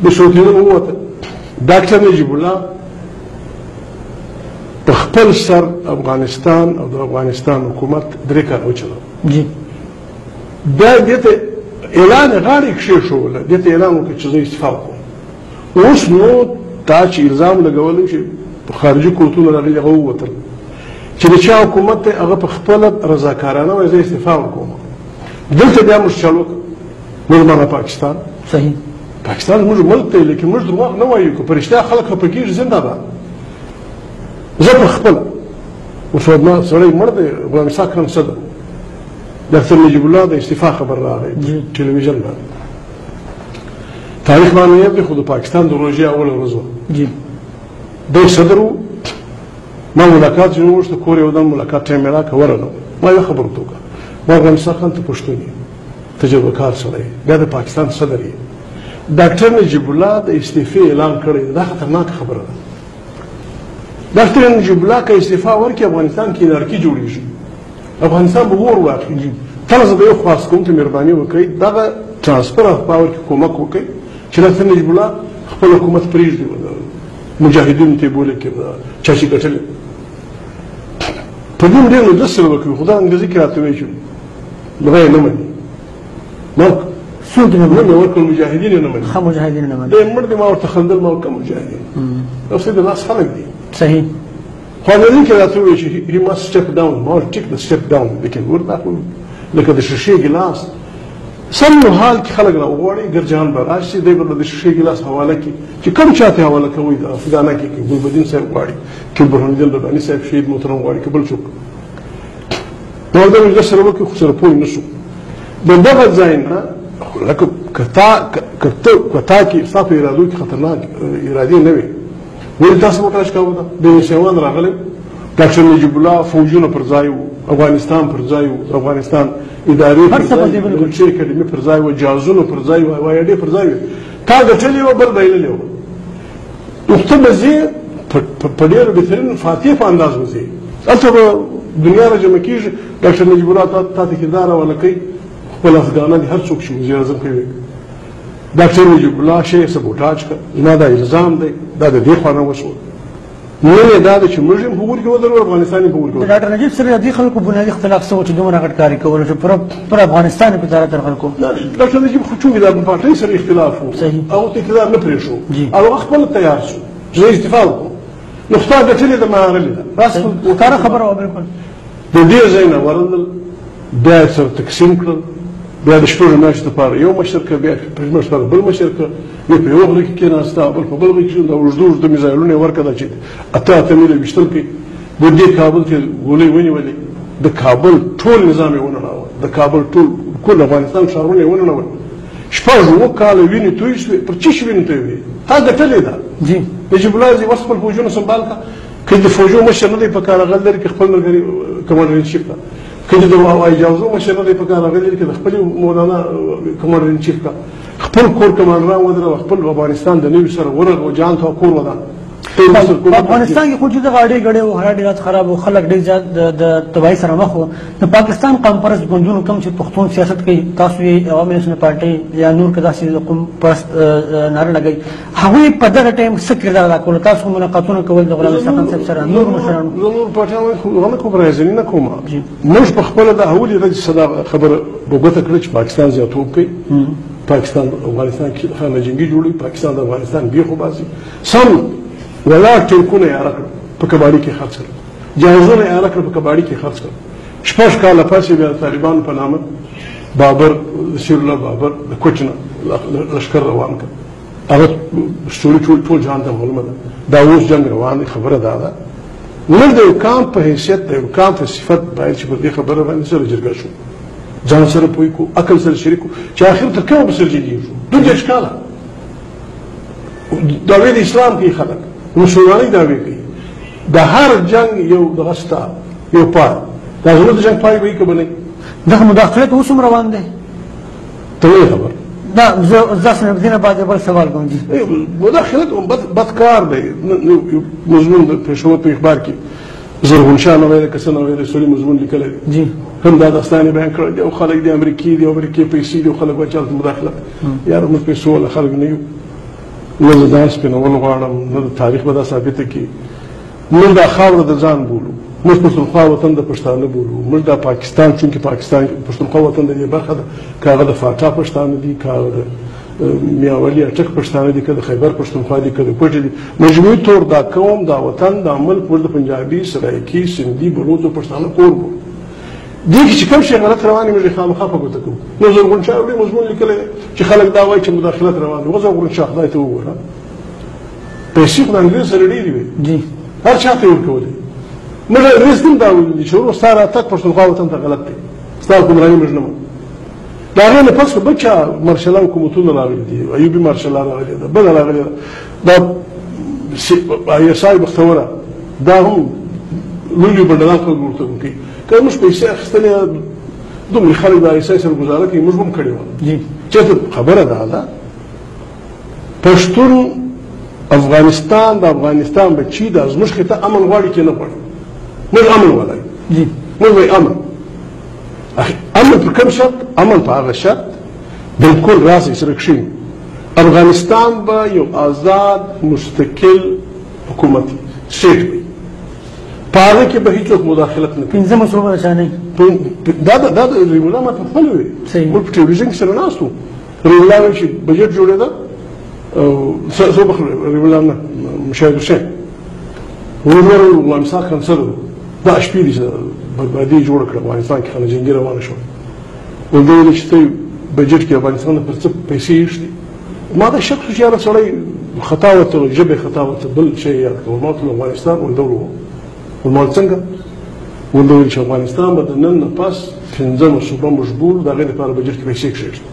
د سوتیدل ووته. ډاکټر نجیب الله په خپل سر افغانستان او د افغانستان حکومت 3 کاله وچلو. جی. بیا دې ته اعلان غاړې کښېښوله، دې ته اعلان وکړ چې زه استعفا وکړم. اوس نو تا چې الزام لګولی چې خارجي قوتونه راغلي هغه ووتل، چې د چا حکومت دی هغه په خپله رضاکارانه وایي زه استعفا ورکوم. دلته بیا موږ چل وکړو، موږ معنا پاکستان. صحیح. پاکستان زموږ ملک دی، لیکن موږ درواغ نه وایو، که په رښتیا خلک خفه کېږي زنده ده. زه په خپله اوس ما سړی مړ دی، غلام اسحاق خان صدر، ډاکټر نجیب الله د استعفا خبر راغی ټلویزیون باندې. تاریخ باندې یې دی، خو د پاکستان د روژې اوله ورځ وه. دی صدر و، ما ملاقات ځینې وغوښته، کور یې ودان، ملاقات ټایم یې راکړه، ورغلم. ما یوه خبره ورته وکړه، ما غلام اسحاق خان ته پښتون یې، تجربه کار سړی یې، بیا د پاکستان صدر یې. ډاکټر نجیب الله د استعفی اعلان کړی، دا خطرناکه خبره ده. ډاکټر نجیب الله که استعفا ورکړي افغانستان کې انارکي جوړېږي، افغانستان به اور واخلي. تر زه به یو خواست کوم چې مهرباني وکړئ دغه transfer of power کې کومک وکړئ چې ډاکټر نجیب الله خپل حکومت پرېږدي، مجاهدینو ته یې بولي کې چا چې ګټلی. په دې ډېر مجلس سره وکړي، خو دا انګرېزي کې راته وایي چې دغه یې نه مني. ما څوک نه مني؟ ورکړل، مجاهدین یې نه مني. ښه، مجاهدین نه مني. دی مړ دی، ما ورته خندل، ما ورته مجاهدین او څه د لاس خلک دي. صحیح. خو انګرېزي کې راته وویل چې he must step down. ما ورته ټیک ده step down، لیکن ګور دا خو لکه د شیشې ګیلاس سم یو حال کې خلک راوغواړي، ګرجان به راشي، دی به د شیشې ګیلاس حواله کړي چې کوم چا ته حواله کوي، د افغانه کې که ګلبدین صاحب غواړي، که برهان الدین رباني صاحب شهید محترم غواړي، که بل څوک. نو دا مجلس سره وکړي، خو سره پوه نه شو. د دغه ځای نه لکه که تا کې ستا په ارادو کې خطرناک ارادې نه وي، ولې تاسو وکړه چې کاوه ده؟ د سیوان راغلی، ډاکټر نجیب الله فوجونه پر ځای وو، افغانستان پر ځای وو، افغانستان ادارې پر ځای وو، ملټري اکاډمي پر ځای وو، جهازونه پر ځای وو، هوایي اډې پر ځای وو. تا ګټلې وه، بل بایللې وه. نو ته به ځې په ډېرو بهترین فاتح په انداز به ځې، هلته به دنیا را جمع کېږي. ډاکټر نجیب الله تا ته کردار حواله کوي، خپل افغانان دي هر څوک چې وزیر اعظم کوي. ډاکټر نجیب الله شی سبوتاج کړ، زما دا الزام دی، دا د دې خوا نه وشو. نن یې دا ده چې موږ هم په اور کې ودرو، افغانستان یې په اور کې ودرو. ډاکټر نجیب سره د دې خلکو بنیادي اختلاف څه و چې دومره غټ کار یې کولو چې پر افغانستان یې په تاره تر خلکو؟ ډاکټر نجیب خو چونکې د پارټۍ سره اختلاف و، هغه ته اقتدار نه پرېښو، او هغه خپله تیار شو چې زه استعفا وکړم. نو ستا ګټلې ده، ما هغلې ده. ښکاره خبره وه بالکل. د دې ځای نه ورغلل، بیا یې سره تقسیم کړل، بیا د شپږو میاشتو لپاره یو مشر کړ، بیا شپږ میاشتو لپاره بل مشر کړ، یو په یو غره کې کېناسته، بل په بل غره کې. دا اوږده اوږده میزایلونه یې ورکړه چې اته اته میله ویشتل کوي. د دې کابل ته ګولۍ ونیولې، د کابل ټول نظام یې ونړاوه، د کابل ټول کل افغانستان ښارونه یې ونړول. شپږ اووه کاله وینې تویې شوې. پر څه شي وینې تویې وې؟ تا ګټلې ده. نجیب الله زی اوس خپل فوجونه سنبال کړه، که د فوجو مشر نه دی په کار هغه لري، که خپل ملګري commander in chief ده، که د هوایي جهازو مشر نه دی په کار هغه لري، که د خپلې مولانا commander in chief ده، خپل کور کمانډران ودروه، خپل افغانستان د نوي سره ورغوه، جهان ته کور ودان. په افغانستان کې خو چې دغه اډې ګډې وو، حالات ډېر زیات خراب وو، خلک ډېر زیات د تباهۍ سره مخ وو. د پاکستان قومپرست ګوندونو کوم چې پښتون سیاست کوي، تاسو یې عوامي نېشنل پارټۍ یا نور که داسې د قوم پرست ناره لګوي، هغوی په دغه ټایم څه کردار ادا کولو؟ تاسو ملاقاتونه کول د غلام اسحاق خان صاحب سره، نور مشرانو؟ زه نور پارټیانو خو هغه نه کوم، رایزني نه کوم. موږ په خپله د اولې ورځې څه دا خبره په ګوته کړه چې پاکستان زیاتوب کوي، پاکستان افغانستان کې خانه جنګي جوړوي، پاکستان د افغانستان بیخ وباسي. سم ولاړ ټانکونه یې اره کړل، په کباړي کې خرڅ کړل، جهازونه یې اره کړل، په کباړي کې خرڅ کړل. شپږ کاله پس یې بیا د طالبانو په نامه بابر، سیرالله بابر د کوټې نه لښکر روان کړ. هغه سټوري ټول جهان ته معلومه ده. دا اوس جنګ روان دی. خبره دا ده موږ د یو کام په حیثیت، د یو کام په صفت باید چې پر دې خبره باندې سره جرګه شو، ځان سره پوه کړو، عقل سره شریک کړو چې آخر تر کومه به سره جنګېږو؟ 32 کاله دعوې د اسلام کوي خلک، مسلمانۍ دعوې کوي. د هر جنګ یو دغه ستا یو پای، دا زموږ د جنګ پای به وي که به نه وي؟ دغه مداخلت اوس هم روان دی. ته نه یې خبر؟ نه، زه داسې نه، دې نه بعد بل سوال کوم. جي مداخلت هم بد کار دی. مضمون د پېښور په اخبار کې زرغون شاه نه ویلی که څه نه ویلی، سړي مضمون لیکلی دی. هم دا داستان یې بیان کړی دی، او خلک دي امریکې دي، او امریکې پیسې دي، او خلک وایي چې هلته مداخلت. یاره موږ پیسو والا خلک نه یو. نه د ځان سپینول غواړم، نه د تاریخ به دا ثابته کړي. موږ دا خاوره د ځان بولو، موږ پښتونخوا وطن د پښتانه بولو، موږ دا پاکستان، چونکې پاکستان پښتونخوا وطن د دې برخه ده، که هغه د فاټا پښتانه دي، که هغه د میاولي اټک پښتانه دي، که د خیبر پښتونخوا دي، که د کوټې دي، مجموعي طور دا قوم، دا وطن، دا ملک موږ د پنجابي، سرایکي، سندي، بلوڅو پښتانه کور بولو. دې کې چې کوم شی غلط روان وي، موږ یې خامخا په ګوته کوو. نو زرغون شاه لوی مضمون لیکلی دی چې خلک دا وایي چې مداخلت روان دی. زرغون شاه خدای ته وګوره، پیسې خو د انګرېز سره ډېرې وې، هر چا ته یې ورکولې. موږ انګرېز ته هم دا ویلي دي چې ورور ستا راتګ پښتونخوا وطن ته غلط دی، ستا حکمراني موږ نه منو. د هغې نه پس خو بل چا مارشلا حکومتونه راغلي دي، ایوبي مارشلا راغلې ده، بله راغلې ده، دا آی اس آی بختوره، دا هم لوی لوی بنډلان خلک ورته کوي. که موږ پیسې اخیستلې، دومره خلک د آی اس آی سره ګزاره کوي، موږ هم کړې وه. چېرته خبره دا ده، پښتون افغانستان د افغانستان بچي دا زموږ خطه امن غواړي که نه غواړي؟ موږ امن غواړو، موږ وایي امن. امن په کوم شرط؟ امن په هغه شرط بالکل راسئ سره کښېنو، افغانستان به یو آزاد مستقل حکومت سټیټ وي، په هغه کې به هیڅوک مداخلت نه کوي. پنځمه صوبه چا نه؟ دا دا د ریمولا ما په خپله وي، موږ په ټلویزیون کې سره ناست وو. ریمولا ویل چې بجټ جوړېده، څو بخ ریمولا نه، مشاهد حسین ورور غلام اسحاق خان سره دا شپې دي چې بربادي جوړه کړه افغانستان کې، خانه جنګي روانه شوه. ورته ویل چې ته بجټ کې افغانستان پر څه پیسې ایښي؟ ما دا شک شو چې یاره سړی خطا ورته، ژبه خطا ورته، بل شی یاد کړ. ما ورته افغانستان ورته وویل څنګه؟ ورته ویل چې افغانستان به د نن نه پس پنځمه صوبه موږ بولو، د هغې لپاره بجټ کې پیسې کښېږدو.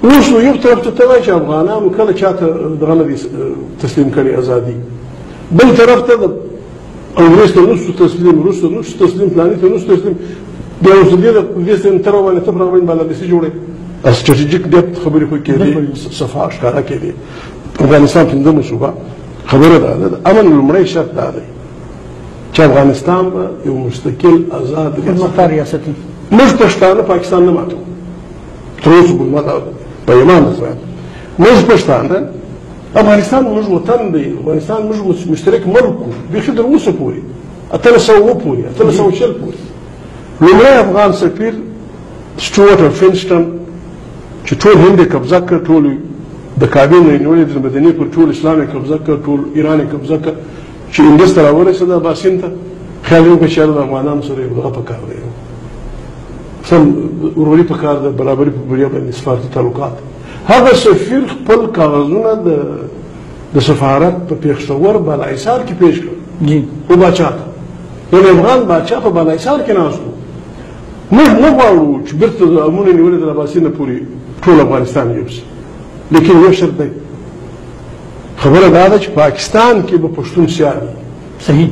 اوس نو یو طرف ته ته وایې چې افغانانو کله چا ته دغه نه دي تسلیم کړې ازادي، بل طرف ته د انګرېز ته نه شو تسلیم، روس ته نه شو تسلیم، فلاني ته نه شو تسلیم، بیا اوس دې سنتر باندې ته پر هغه باندې بالادستي جوړې. ستراتیژیک ډیپت خبرې خو کېدې، صفا ښکاره کېدې. افغانستان پنځمه صوبه، خبره دا ده، امن لومړی شرط دا دی چې افغانستان به یو مستقل آزاد خودمختار ریاست. موږ پښتانه پاکستان نه ماتو تر اوسه پورې، ما په ایمان درته وایم، موږ پښتانه افغانستان موږ وطن دی، افغانستان موږ مشترک ملک وو، بیخي تر اوسه پورې 1807 پورې، 1820 پورې. لومړی افغان سفیر سټوارټ فینسټن چې ټول هند یې قبضه کړ، ټول د کعبې نه یې نیولې د مدینې پر ټول اسلام یې قبضه کړ، ټول ایران یې قبضه کړ، چې انګلیس ته راورسېده اباسین ته، خیال یې وکړ چې یاره د افغانانو سره یو دغه په کار دی، سم وروري په کار ده، برابري په بریا باندې سفارتي تعلقات. هغه سفیر خپل کاغذونه د سفارت په پېښور بالاحصار کې پیش کړ و باچا ته. یعنې افغان باچا په بالاحصار کې ناست و. موږ نه غواړو چې بېرته د امونه نیولې د اباسین نه پورې ټول افغانستان یوسي، لیکن یو شرط دی، خبره دا ده چې پاکستان کې به پښتون سیال وي. صحیح.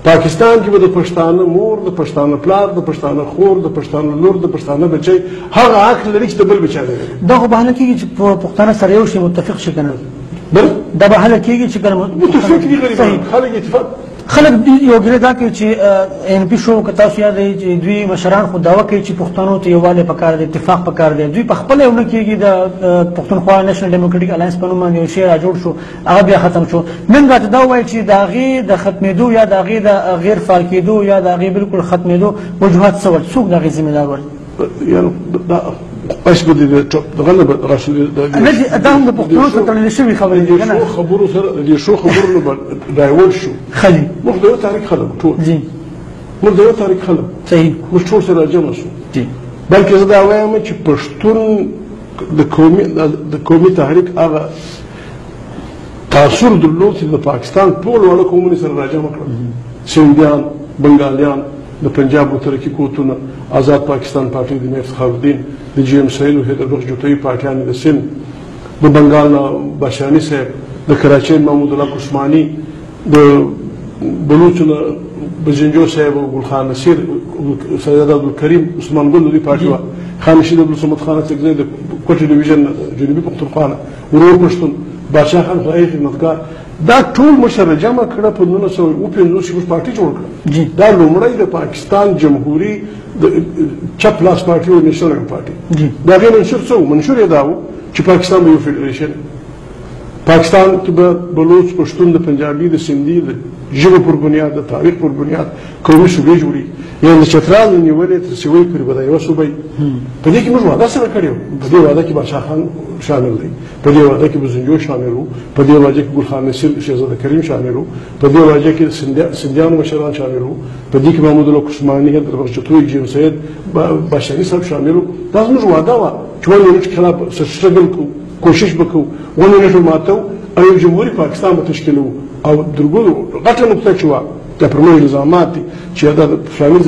پاکستان کې به د پښتانه مور، د پښتانه پلار، د پښتانه خور، د پښتانه لور، د پښتانه بچی هغه حق لري چې د بل بچی لري. دا خو به هله کېږي چې پښتانه سره یو شي، متفق شي که نه؟ بله دا به هله کېږي چې کله متفق دي غریبان، خلک اتفاق. خلک یو ګیره دا کوي چې ان پي شو، که تاسو یاد یئ چې دوی مشران خو دعوه کوي چې پښتنو ته یووالی پکار دی، اتفاق پکار دی، دوی په خپله یو نه کېږي. د پښتونخوا نېشنل ډیموکراټیک الاینس په نوم باندې یو شی را جوړ شو، هغه بیا ختم شو. نن راته دا وایي چې د هغې د ختمېدو یا د هغې د غیر فعال کېدو یا د هغې بالکل ختمېدو وجوهات څه ول، څوک د هغې ذمه دار ول؟ یعنې دا اوس به دغه نه راشي، دا هم د پښتنو سره تړلې شوې خبرې دي که نه؟ خبرو سره د ښو خبرو نه به ډایورټ شو. ښه دي. موږ د یو تاریخ خلک ټول، جي، موږ د یو تاریخ خلک، صحیح، موږ ټول سره جمع شو. جي، بلکې زه دا وایم چې پښتون د قومي تحریک هغه تاثر درلود چې د پاکستان ټول واړه قومونه سره راجمع کړل، سندیان، بنګالیان، د پنجاب مترقي قوتونه، آزاد پاکستان پارټي د میر افتخار الدین، د جي ایم سید او حیدر بخش جوتوي پارټیانې د سند، د بنګال نه باشاني صاحب، د کراچۍ محمود الله عثماني، د بلوڅو نه بزنجو صاحب او ګل خان نصیر، سید عبدالکریم، عثمان ګل د دوی پارټي وه، خان رشید عبدالصمد خان اڅکزی د کوټې ډویژن نه، جنوبي پښتونخوا نه، ورور پښتون، باچا خان خدای خدمتګار، دا ټول موږ سره جمع کړه په 1959 کې موږ پارټي جوړ کړه. دا لومړی د پاکستان جمهوري د چپ لاس پارټي او نېشنل پارټي. د هغې منشور څه و؟ منشور یې دا و چې پاکستان به یو فدرېشن، پاکستان کې به بلوچ، پښتون، د پنجابي، د سندي، د ژبو پر بنیاد، د تاریخ پر بنیاد قومي صوبې جوړېږي. یعنې د چترال نه نیولې تر سیوۍ پورې به دا یوه صوبه وي. په دې کې موږ وعده سره کړې وه. په دې وعده کې باچا خان شامل دی، په دې وعده کې بزنجو شامل و، په دې وعده کې ګل خان نصیر شهزاده کریم شامل و، په دې وعده کې سندیانو مشران شامل وو، په دې کې محمود الله عثماني، دربخش جتوی، جیم سید، باشاني صاحب شامل وو. دا زموږ وعده وه چې one unit خلاف struggle کوو، کوشش به کوو، one unit به ماتوو او یو جمهوري پاکستان به تشکیلوو. او درګلو غټه نقطه چې وه، دا پر موږ الزامات دي چې دا د فلاني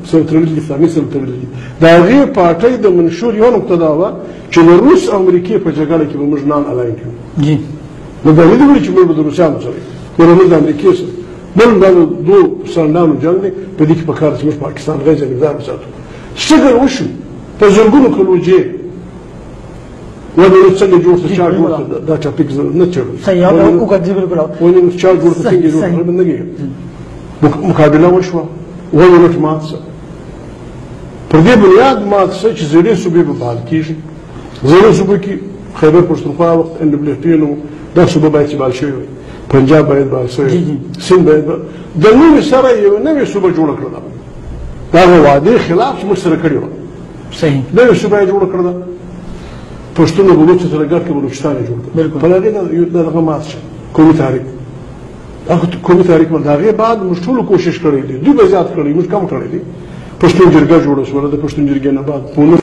سره تړلي دي، فلاني سره تړلي دي. د هغې پارټۍ د منشور یوه نقطه دا وه چې د روس او امریکې په جګړه کې به موږ non align کړو. جی نو دا نه دي ویلي چې موږ به د روسیانو سره یو، ګوره موږ د امریکې سره، بل دا د دوو سنډانو جنګ دی. په دې کې په کار چې موږ پاکستان غیر جانبدار وساتو. struggle وشو په زرګونو کلو جیل one unit څنګه جوړ شو، چا جوړ کړ، دا topic زه نه چړم. صحیح اوږد دی بالکل. one unit چا جوړ کړ، څنګه جوړ کړ، نه کېږي. مقابله وشوه، one unit مات شو. پر دې بنیاد مات شو چې زړې صوبې به بحال کېږي. زړې صوبې کې خیبر پښتونخوا وخت ان ډبلیو پي نو دا صوبه باید چې بحال شوې وای، پنجاب باید بحال شوی وای، سند باید د نوې سره یوه نوې صوبه جوړه کړله. د هغه وعدې خلاف چې موږ سره کړې وه، صحیح نوې صوبه یې جوړه کړله. پښتون او بلوڅ سره ګډ کړ، بلوچستان یې جوړ کړ. په هغې دا دغه مات شو قومي تحریک. هغه قومي تحریک د هغې بعد موږ ټولو کوشش کړی دی، دوی به زیات کړی، موږ کم کړی دی. پښتون جرګه جوړه شوله، د پښتون جرګې نه بعد پونه